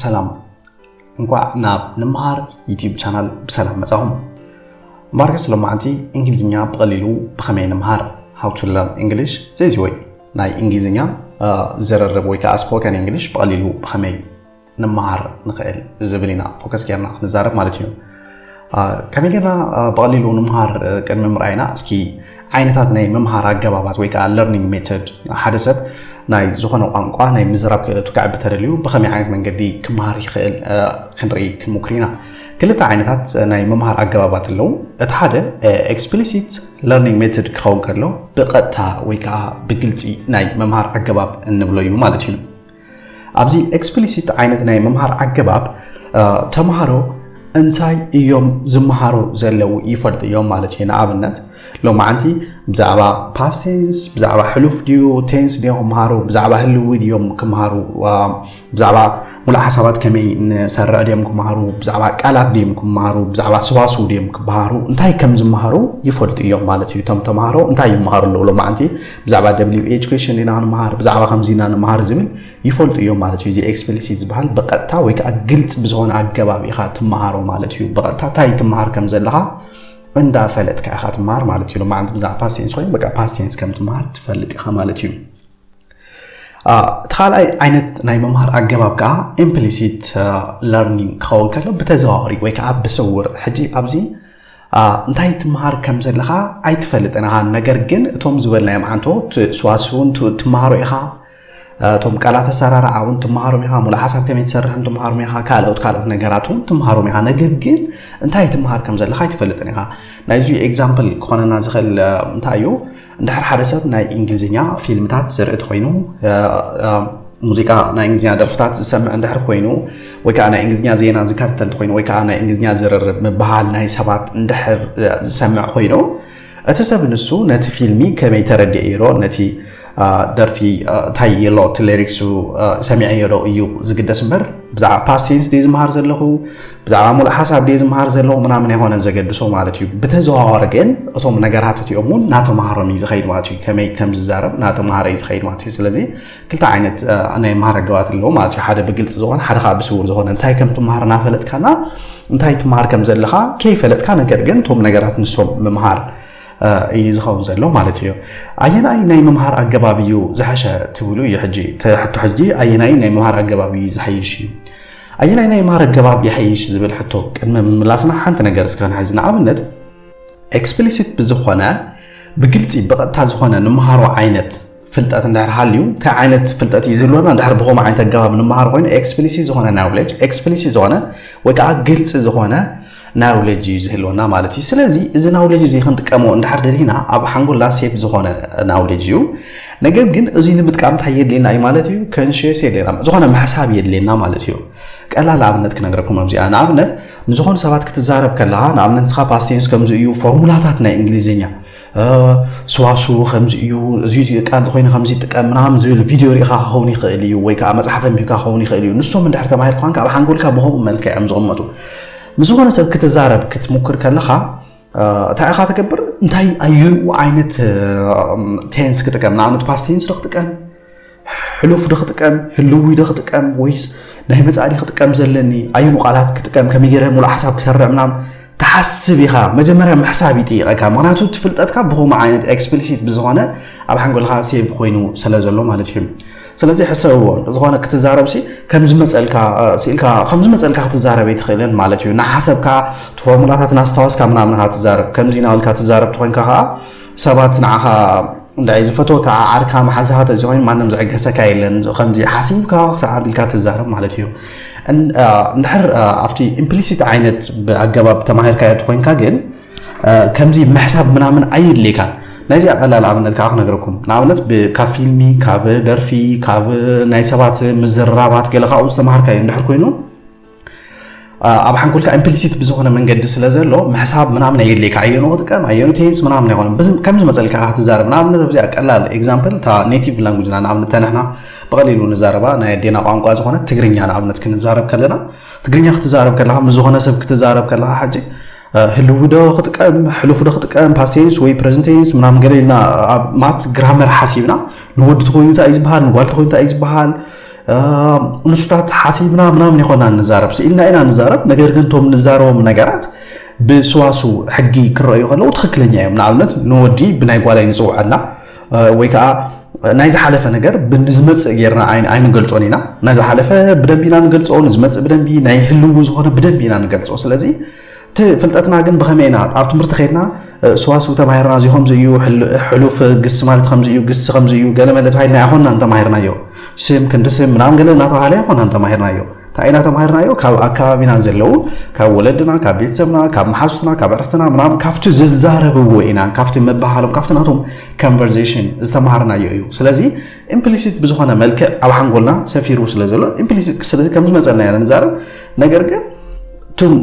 ሰላም፣ እንኳዕ ናብ ንምሃር ዩቲዩብ ቻናል ብሰላም መጻኹም። እምበኣርከስ ሎማዓንቲ እንግሊዝኛ ብቐሊሉ ብኸመይ ንምሃር? How to learn English the easy way። ናይ እንግሊዝኛ ዘረርብ ወይ ከዓ ስፖከን እንግሊሽ ብቐሊሉ ብኸመይ ንምሃር ንኽእል ዝብል ኢና ፎከስ ጌርና ክንዛረብ ማለት እዩ። ከመይ ጌርና ብቐሊሉ ንምሃር ቅድሚ ምርኣይና፣ እስኪ ዓይነታት ናይ ምምሃር ኣገባባት ወይ ከዓ ለርኒንግ ሜተድ፣ ሓደ ሰብ ናይ ዝኾነ ቋንቋ ናይ ምዝራብ ክእለቱ ከዕቢ ተደልዩ ብኸመይ ዓይነት መንገዲ ክምሃር ይኽእል ክንርኢ ክንምክር ኢና። ክልተ ዓይነታት ናይ ምምሃር ኣገባባት ኣለዉ። እቲ ሓደ ኤክስፕሊሲት ለርኒንግ ሜተድ ክኸውን ከሎ፣ ብቐጥታ ወይ ከዓ ብግልፂ ናይ ምምሃር ኣገባብ እንብሎ እዩ ማለት እዩ። ኣብዚ ኤክስፕሊሲት ዓይነት ናይ ምምሃር ኣገባብ ተምሃሮ እንታይ እዮም ዝመሃሩ ዘለዉ ይፈልጡ እዮም ማለት እዩ። ንኣብነት ሎማዓንቲ ብዛዕባ ፓስት ቴንስ፣ ብዛዕባ ሕሉፍ ድዩ ቴንስ ድዮም ክምሃሩ፣ ብዛዕባ ህልዊ ድዮም ክምሃሩ፣ ብዛዕባ ሙሉእ ሓሳባት ከመይ ንሰርዕ ድዮም ክምሃሩ፣ ብዛዕባ ቃላት ድዮም ክምሃሩ፣ ብዛዕባ ሰዋስው ድዮም ክምሃሩ፣ እንታይ ከም ዝምሃሩ ይፈልጡ እዮም ማለት እዩ። እቶም ተምሃሮ እንታይ ይምሃሩ ኣለዉ ሎማዓንቲ? ብዛዕባ ደብሊው ኤች ኩዌሽን ኢና ንምሃር፣ ብዛዕባ ከምዚ ኢና ንምሃር ዝብል ይፈልጡ እዮም ማለት እዩ። እዚ ኤክስፕሊሲት ዝበሃል ብቐጥታ ወይ ከዓ ግልፂ ብዝኾነ ኣገባብ ኢኻ ትመሃሮ ማለት እዩ። ብቐጥታ እንታይ ትመሃር ከም ዘለኻ እንዳፈለጥካ ኢኻ ትመሃር ማለት እዩ። ሎማዓንቲ ብዛዕባ ፓስት ቴንስ ኮይኑ በቃ ፓስት ቴንስ ከም ትመሃር ትፈልጥ ኢኻ ማለት እዩ። እቲ ካልኣይ ዓይነት ናይ ምምሃር ኣገባብ ከዓ ኢምፕሊሲት ለርኒንግ ክኸውን ከሎ ብተዘዋዋሪ ወይ ከዓ ብስውር። ሕጂ ኣብዚ እንታይ ትመሃር ከም ዘለኻ ኣይትፈልጥን ኢኻ። ነገር ግን እቶም ዝበልናዮም ዓንቶ ሰዋስውን ትመሃሮ ኢኻ፣ እቶም ቃላት ኣሰራርዓ እውን ትመሃሮም ኢኻ፣ ሙሉእ ሓሳብ ከመይ ትሰርሕን ትመሃሮም ኢኻ፣ ካልኦት ካልኦት ነገራት እውን ትመሃሮም ኢኻ። ነገር ግን እንታይ ትመሃር ከም ዘለኻ ኣይትፈልጥን ኢኻ። ናይዚ ኤግዛምፕል ክኾነና ዝኽእል እንታይ እዩ? እንድሕር ሓደ ሰብ ናይ እንግሊዝኛ ፊልምታት ዝርኢ ተኾይኑ፣ ሙዚቃ ናይ እንግሊዝኛ ደርፍታት ዝሰምዕ እንድሕር ኮይኑ፣ ወይ ከዓ ናይ እንግሊዝኛ ዜና ዝከታተል ተኾይኑ፣ ወይ ከዓ ናይ እንግሊዝኛ ዝርርብ ምብሃል ናይ ሰባት እንድሕር ዝሰምዕ ኮይኑ፣ እቲ ሰብ ንሱ ነቲ ፊልሚ ከመይ ተረዲኤዮ ዶ፣ ነቲ ደርፊ እንታይ ይሎ እቲ ሌሪክሱ ሰሚዐዮ ዶ እዩ ዝግደስ እምበር፣ ብዛዕባ ፓስት ቴንስ ድየ ዝመሃር ዘለኹ፣ ብዛዕባ ሙሉእ ሓሳብ ድየ ዝመሃር ዘለኹ ምናምን ኣይኮነን ዘገድሶ ማለት እዩ። ብተዘዋዋሪ ግን እቶም ነገራት እቲኦም እውን ናተምሃሮም እዩ ዝኸይድ ማለት እዩ። ከመይ ከም ዝዛረብ ናተምሃረ እዩ ዝኸይድ ማለት እዩ። ስለዚ ክልተ ዓይነት ናይ ምሃር ኣገባት ኣለዎ ማለት እዩ። ሓደ ብግልፂ ዝኾነ፣ ሓደ ከዓ ብስውር ዝኾነ። እንታይ ከም ትምሃር እናፈለጥካና እንታይ ትምሃር ከም ዘለኻ ከይፈለጥካ፣ ነገር ግን እቶም ነገራት ንሶም ምምሃር እዩ ዝኸውን ዘሎ ማለት እዩ። ኣየናይ ናይ ምምሃር ኣገባብ እዩ ዝሐሸ ትብሉ እዩ ሕጂ እቲ ሕቶ። ሕጂ ኣየናይ ናይ ምምሃር ኣገባብ እዩ ዝሐይሽ እዩ? ኣየናይ ናይ ምምሃር ኣገባብ ይሐይሽ ዝብል ሕቶ ቅድሚ ምምላስና ሓንቲ ነገር እስከ ክንሕዝ። ንኣብነት ኤክስፕሊሲት ብዝኾነ ብግልፂ ብቐጥታ ዝኾነ ንምሃሮ ዓይነት ፍልጠት እንድሕር ሃልዩ፣ እንታይ ዓይነት ፍልጠት እዩ ዝህልወና? እንድሕር ብኸምኡ ዓይነት ኣገባብ ንምሃር ኮይኑ ኤክስፕሊሲት ዝኾነ ናውሌጅ፣ ኤክስፕሊሲት ዝኾነ ወይ ከዓ ግልፂ ዝኾነ ናውሌጅ እዩ ዝህልወና ማለት እዩ። ስለዚ እዚ ናውሌጅ እዚ ክንጥቀሞ እንድሕር ደሊና ኣብ ሓንጎልና ሴፍ ዝኾነ ናውሌጅ እዩ። ነገር ግን እዚ ንምጥቃም እንታይ የድልየና እዩ ማለት እዩ? ኮንሽየስ የድልየና፣ ዝኾነ ምሕሳብ የድልየና ማለት እዩ። ቀላል ኣብነት ክነግረኩም ኣብዚኣ። ንኣብነት ንዝኾኑ ሰባት ክትዛረብ ከለኻ፣ ንኣብነት ንስኻ ፓስት ቴንስ ከምዚ እዩ፣ ፎርሙላታት ናይ እንግሊዝኛ ሰዋስው ከምዚ እዩ፣ እዚ ቃል ኮይኑ ከምዚ ይጥቀም ምናምን ዝብል ቪድዮ ሪኢኻ ክኸውን ይኽእል እዩ፣ ወይ ከዓ መፅሓፍ ኣንቢብካ ክኸውን ይኽእል እዩ። ንሶም እንድሕር ተማሂርካ ኮንካ ኣብ ሓንጎልካ ብኸምኡ መልክዕ እዮም ዝቕመጡ። ምስ ዝኾነ ሰብ ክትዛረብ ክትሙክር ከለኻ እንታይ ኢኻ ትገብር? እንታይ ኣየንኡ ዓይነት ቴንስ ክጥቀም? ንኣብነት ፓስት ቴንስ ዶ ክጥቀም፣ ሕሉፍ ዶ ክጥቀም፣ ህልዊ ዶ ክጥቀም፣ ወይስ ናይ መጻኢ ዶ ክጥቀም ዘለኒ? ኣየኑ ቃላት ክጥቀም፣ ከመይ ገይረ ሙሉእ ሓሳብ ክሰርዕ ምናምን ትሓስብ ኢኻ። መጀመርያ ምሕሳብ ይጥይቐካ። ምኽንያቱ እቲ ፍልጠትካ ብኸምኡ ዓይነት ኤክስፕሊሲት ብዝኾነ ኣብ ሓንጎልካ ሴቭ ኮይኑ ስለ ዘሎ ማለት እዩ። ስለዚ ሕሰብዎ። ዝኾነ ክትዛረብ ሲ ከም ዝመጸልካ፣ እ፣ ስኢልካ ከም ዝመጸልካ ክትዛረብ ኣይትኽእልን ማለት እዩ። እናሓሰብካ እቲ ፎርሙላታት እናስታወስካ ምናምን ኢኻ ትዛረብ። ከምዚ እናበልካ ትዛረብ ተኾይንካ ኸዓ ሰባት ንዓኻ እንድዒ ዝፈትወካ ዓርካ መሓዛኻ ተዝኾይኑ ማንም ዝዕገሰካ የለን። ከምዚ ሓሲብካ ክሳዕ ኣቢልካ ትዛረብ ማለት እዩ። እን-፣ እ፣ እንድሕር፣ እ፣ ኣብቲ ኢምፕሊሲት ዓይነት ብኣገባብ ተማሂርካዮ ተኾይንካ ግን፣ እ፣ ከምዚ ምሕሳብ ምናምን ኣየድልየካን። ናይዚኣ ቀላል ኣብነት ከዓ ክነግረኩም። ንኣብነት ብ-፣ ካብ ፊልሚ፣ ካብ ደርፊ፣ ካብ ናይ ሰባት ምዝርራባት ገለ ካብኡ ዝተማሃርካዮ እንድሕር ኮይኑ፣ እ፣ ኣብ ሓንጎልካ ኢምፕሊሲት ብዝኾነ መንገዲ ስለ ዘሎ ምሕሳብ ምናምን ኣየድልየካ። ኣየኑ ክጥቀም፣ ኣየኑ ቴንስ ምናምን ኣይኮነን። ብዝ-፣ ከም ዝመፀልካ ክትዛረብ። ንኣብነት ኣብዚኣ ቀላል ኤግዛምፕል እታ ኔቲቭ ላንጉጅና ንኣብነት ተንሕና ብቐሊሉ ንዛረባ ናይ ኣዴና ቋንቋ ዝኾነት ትግርኛ ንኣብነት ክንዛረብ ከለና፣ ትግርኛ ክትዛረብ ከለኻ፣ ምስ ዝኾነ ሰብ ክትዛረብ ከለኻ ሕጂ እ፣ ህልዊ ዶ ክጥቀም፣ ሕሉፍ ዶ ክጥቀም፣ ፓስት ቴንስ ወይ ፕረዘንት ቴንስ ምናምን ገለ ኢልና ኣብ ማት ግራመር ሓሲብና፣ ንወዲ ተኾይኑ እንታይ እዩ ዝበሃል፣ ንጓል ተኾይኑ እንታይ እዩ ዝበሃል፣ ንሱታት ሓሲብና ምናምን ይኾና ንዛረብ፣ ስኢልና ኢና ንዛረብ። ነገር ግን እቶም ንዛረቦም ነገራት ብስዋሱ ሕጊ ክረኣዩ ከለዉ ትኽክለኛ እዮም። ንኣብነት ንወዲ ብናይ ጓል ኣይንፅውዐላ፣ ወይ ከዓ ናይ ዝሓለፈ ነገር ብንዝመፅእ ጌርና ኣይንገልፆን ኢና። ናይ ዝሓለፈ ብደንቢ ኢና ንገልፆ፣ ንዝመፅእ ብደንቢ፣ ናይ ህልው ዝኾነ ብደንቢ ኢና ንገልፆ። ስለዚ እቲ ፍልጠትና ግን ብኸመይ ኢና ኣብ ትምህርቲ ከይድና፣ ስዋስው ተማሂርና፣ እዚ ከምዚ እዩ፣ ሕሉፍ ግሲ ማለት ከምዚ እዩ፣ ግሲ ከምዚ እዩ፣ ገለ መለ ተባሂልና ኣይኮንና እንተማሂርናዮ። ስም ክንዲ ስም ምናምን ገለ እናተባሃለ ኣይኮንና እንተማሂርናዮ። እንታይ ኢና ተማሂርናዮ? ካብ ኣከባቢና ዘለዉ፣ ካብ ወለድና፣ ካብ ቤተሰብና፣ ካብ መሓዙትና፣ ካብ ዕርፍትና ምናምን፣ ካብቲ ዝዛረብዎ ኢና፣ ካብቲ መበሃሎም፣ ካብቲ ናቶም ኮንቨርሴሽን ዝተማሃርናዮ እዩ። ስለዚ ኢምፕሊሲት ብዝኾነ መልክዕ ኣብ ሓንጎልና ሰፊሩ ስለ ዘሎ፣ ኢምፕሊሲት ስለዚ ከም ዝመፀና ኢና ንዛረብ። ነገር ግን እቱም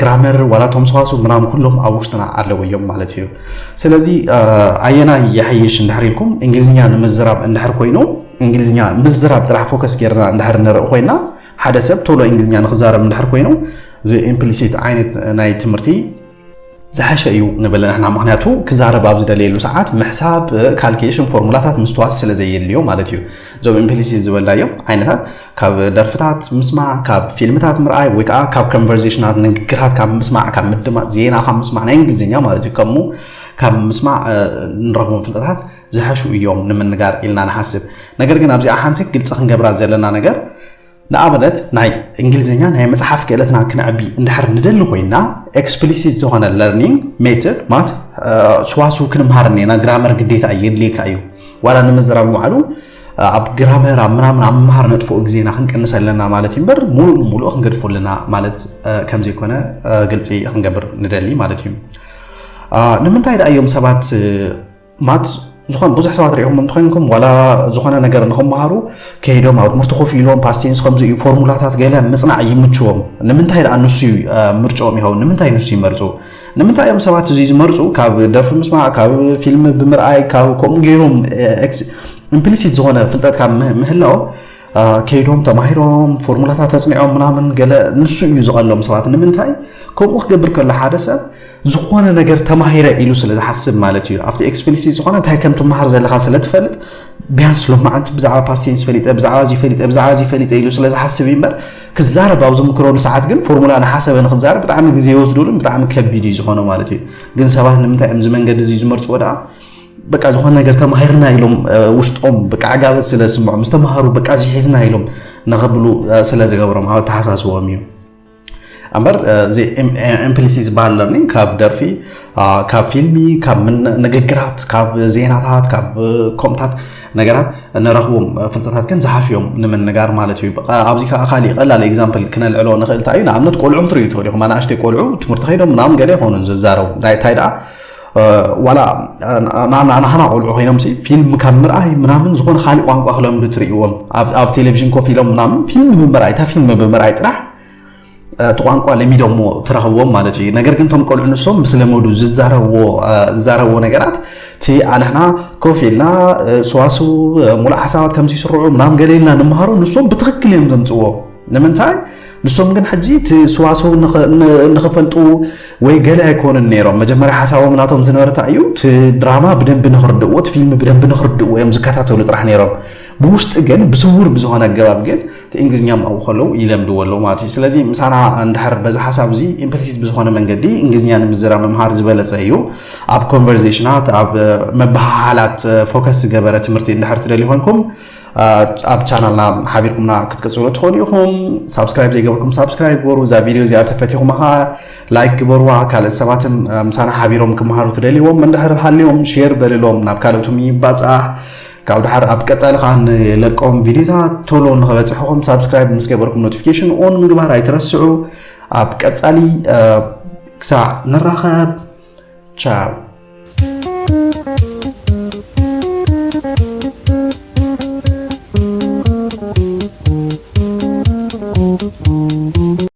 ግራመር ዋላ እቶም ሰዋስው ምናምን ኩሎም ኣብ ውሽጥና ኣለዉ እዮም ማለት እዩ። ስለዚ ኣየናይ ይሐይሽ እንድሕር ኢልኩም፣ እንግሊዝኛ ንምዝራብ እንድሕር ኮይኑ፣ እንግሊዝኛ ምዝራብ ጥራሕ ፎከስ ጌርና እንድሕር ንርኢ ኮይና፣ ሓደ ሰብ ቶሎ እንግሊዝኛ ንክዛረብ እንድሕር ኮይኑ፣ እዚ ኢምፕሊሲት ዓይነት ናይ ትምህርቲ ዝሓሸ እዩ ንብል ንሕና። ምክንያቱ ክዛረብ ኣብ ዝደለየሉ ሰዓት ምሕሳብ፣ ካልኩሌሽን፣ ፎርሙላታት ምስትዋስ ስለ ዘየድልዮ ማለት እዩ። እዞም ኢምፕሊሲት ዝበልናዮም ዓይነታት ካብ ደርፍታት ምስማዕ፣ ካብ ፊልምታት ምርኣይ፣ ወይ ከዓ ካብ ኮንቨርሴሽናት፣ ንግግራት ካብ ምስማዕ፣ ካብ ምድማፅ፣ ዜና ካብ ምስማዕ፣ ናይ እንግሊዝኛ ማለት እዩ፣ ከምኡ ካብ ምስማዕ ንረኽቦም ፍልጠታት ዝሓሹ እዮም ንምንጋር ኢልና ንሓስብ። ነገር ግን ኣብዚኣ ሓንቲ ግልፂ ክንገብራ ዘለና ነገር፣ ንኣብነት ናይ እንግሊዝኛ ናይ መፅሓፍ ክእለትና ክነዕቢ እንድሕር ንደሊ ኮይና፣ ኤክስፕሊሲት ዝኾነ ለርኒንግ ሜትድ ማለት ስዋስው ክንምሃር እኒና፣ ግራመር ግዴታ የድልየካ እዩ። ዋላ ንምዝራብ ምባዕሉ ኣብ ግራመር ኣብ ምናምን ኣብ ምምሃር ነጥፍኦ ግዜና ክንቅንስ ኣለና ማለት እዩ እምበር፣ ሙሉእ ንሙሉእ ክንገድፎ ኣለና ማለት ከምዘይኮነ ግልፂ ክንገብር ንደሊ ማለት እዩ። ንምንታይ ደኣ እዮም ሰባት ማት ዝኾን ብዙሕ ሰባት ሪኢኹም እንተኮይንኩም፣ ዋላ ዝኾነ ነገር ንክመሃሩ ከይዶም ኣብ ትምህርቲ ኮፍ ኢሎም ፓስቴንስ ከምዚ እዩ፣ ፎርሙላታት ገለ ምፅናዕ ይምችዎም። ንምንታይ ደኣ ንሱ እዩ ምርጫኦም ይኸውን? ንምንታይ ንሱ ይመርፁ? ንምንታይ እዮም ሰባት እዚ ዝመርፁ? ካብ ደርፊ ምስማዕ፣ ካብ ፊልም ብምርኣይ፣ ካብ ከምኡ ገይሮም ኢምፕሊሲት ዝኾነ ፍልጠት ካብ ምህላዎም ከይዶም ተማሂሮም ፎርሙላታት ተፅኒዖም ምናምን ገለ ንሱ እዩ ዝቐሎም ሰባት። ንምንታይ ከምኡ ክገብር ከሎ ሓደ ሰብ ዝኾነ ነገር ተማሂረ ኢሉ ስለ ዝሓስብ ማለት እዩ። ኣብቲ ኤክስፕሊሲት ዝኾነ እንታይ ከም ትመሃር ዘለኻ ስለ ትፈልጥ፣ ቢያንስ ሎማዓንቲ ብዛዕባ ፓስቴንስ ፈሊጠ፣ ብዛዕባ እዚ ፈሊጠ፣ ብዛዕባ እዚ ፈሊጠ ኢሉ ስለ ዝሓስብ እዩ እምበር፣ ክዛረብ ኣብ ዝምክረሉ ሰዓት ግን ፎርሙላ ንሓሰበ ንክዛረብ ብጣዕሚ ግዜ ይወስዱሉን ብጣዕሚ ከቢድ እዩ ዝኾነ ማለት እዩ። ግን ሰባት ንምንታይ እዮም እዚ መንገዲ እዚ ዝመርፅዎ ደኣ? በቃ ዝኾነ ነገር ተማሂርና ኢሎም ውሽጦም በቃ ዕጋበት ስለ ዝስምዖም፣ ዝተማሃሩ በቃ እዚ ሒዝና ኢሎም ንኽብሉ ስለ ዝገብሮም ኣብ ኣተሓሳስቦም እዩ። እምበር እዚ ኢምፕሊሲት ዝበሃል ለርኒንግ ካብ ደርፊ፣ ካብ ፊልሚ፣ ካብ ንግግራት፣ ካብ ዜናታት፣ ካብ ከምታት ነገራት ንረኽቦም ፍልጠታት ግን ዝሓሹ እዮም ንምንጋር ማለት እዩ። ኣብዚ ከዓ ካሊእ ቀላል ኤግዛምፕል ክነልዕሎ ንኽእል እንታይ እዩ? ንኣብነት ቆልዑ ክትርእዩ ትኽእሉ ኢኹም። ኣናእሽተይ ቆልዑ ትምህርቲ ከይዶም ምናምን ገለ ይኾኑ ዝዛረቡ። እንታይ ደኣ ዋላ ናህና ቆልዑ ኮይኖም ሲ ፊልም ካብ ምርኣይ ምናምን ዝኾነ ካሊእ ቋንቋ ክለምዱ ትርእይዎም። ኣብ ቴሌቪዥን ኮፍ ኢሎም ምናምን ፊልም ብምርኣይ፣ እታ ፊልም ብምርኣይ ጥራሕ እቲ ቋንቋ ለሚዶሞ ትረኽብዎም ማለት እዩ። ነገር ግን እቶም ቆልዑ ንሶም ምስ ለመዱ ዝዛረብዎ ነገራት እቲ ኣንሕና ኮፍ ኢልና ስዋስው ሙሉእ ሓሳባት ከምዚ ይስርዑ ምናምን ገለ ኢልና ንምሃሮ ንሶም ብትኽክል እዮም ዘምፅዎ። ንምንታይ? ንሶም ግን ሕጂ እቲ ስዋስው ንኽፈልጡ ወይ ገለ ኣይኮኑን ነይሮም። መጀመርያ ሓሳቦም ናቶም ዝነበረ እንታይ እዩ? እቲ ድራማ ብደንቢ ንኽርድእዎ፣ እቲ ፊልም ብደንቢ ንኽርድእዎ እዮም ዝከታተሉ ጥራሕ ነይሮም። ብውሽጢ ግን ብስውር ብዝኾነ ኣገባብ ግን እቲ እንግሊዝኛ ኣብኡ ከለዉ ይለምድዎ ኣለዉ ማለት እዩ። ስለዚ ምሳና እንድሕር በዚ ሓሳብ እዚ ኢምፕሊሲት ብዝኾነ መንገዲ እንግሊዝኛ ንምዝራብ ምምሃር ዝበለፀ እዩ። ኣብ ኮንቨርሴሽናት፣ ኣብ መበሃሃላት ፎከስ ዝገበረ ትምህርቲ እንድሕር ትደልዩ ኮንኩም ኣብ ቻናልና ሓቢርኩምና ክትቅፅሉ ትኽእሉ ኢኹም። ሳብስክራይብ ዘይገበርኩም ሳብስክራይብ ግበሩ። እዛ ቪድዮ እዚኣ ተፈቲኹማ ከዓ ላይክ ግበሩዋ። ካልኦት ሰባትን ምሳና ሓቢሮም ክመሃሩ ትደልይዎም እንድሕር ሃልዮም ሼር በልሎም ናብ ካልኦትም ይባፃሕ። ካብ ድሓር ኣብ ቀፃሊ ከዓ ንለቆም ቪድዮታት ቶሎ ንክበፅሕኹም ሳብስክራይብ ምስ ገበርኩም ኖቲፊኬሽን ኦን ምግባር ኣይትረስዑ። ኣብ ቀፃሊ ክሳዕ ንራኸብ ቻው።